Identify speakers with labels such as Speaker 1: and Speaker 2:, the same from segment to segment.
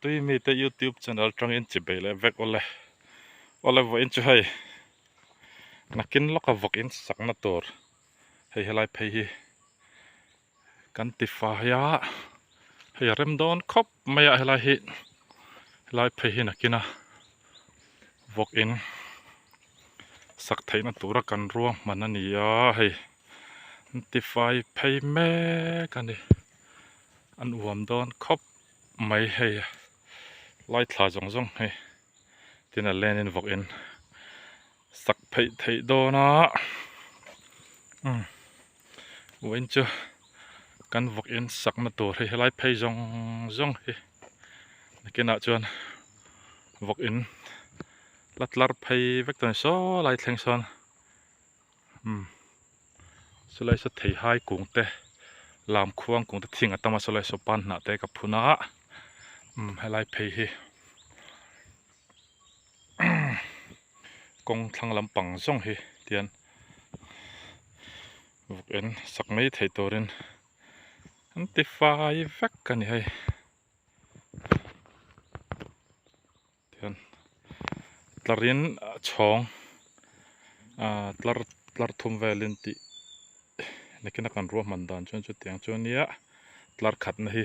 Speaker 1: Tui mite youtube channel tangin chi bei leh vek awle awle vawiin chu hei nakin lawka vawk in sakna tur hei helai phei hi kan ti fai a hei a rem dawn khawp mai a helai hi helai phei hi nakina vawk in sak theihna tura kan ruahman a ni a hei an ti fai phei mek a ni an uam dawn khawp. Mai hei lai thla zawng zawng hei tin a len in vawk in sak pheih theih dawn a umm vawiin chu kan vawk in sak na tur hei helai phei zawng zawng hi nakinah chuan vawk in la tlar phei vek tawh a ni saw lai thleng sawn umm. Sawlai saw theihai kung te lam khuang kung te thing a tam a sawlai saw pan hnah te ka phun a umm helai phei hi kawng thlang lampang zawng hi tian vuk en sak mai thei turin an ti fai vek a ni hei. Tihian tlarin chhawng ah tlar tlar thum velin tih nakin a kan ruahman dan chuan chutiang chu ania tlar khatna hi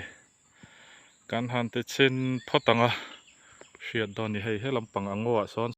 Speaker 1: kan han ti chhin phawt ang a hriat dawn a ni hei he lampang a ngaw ah sawn.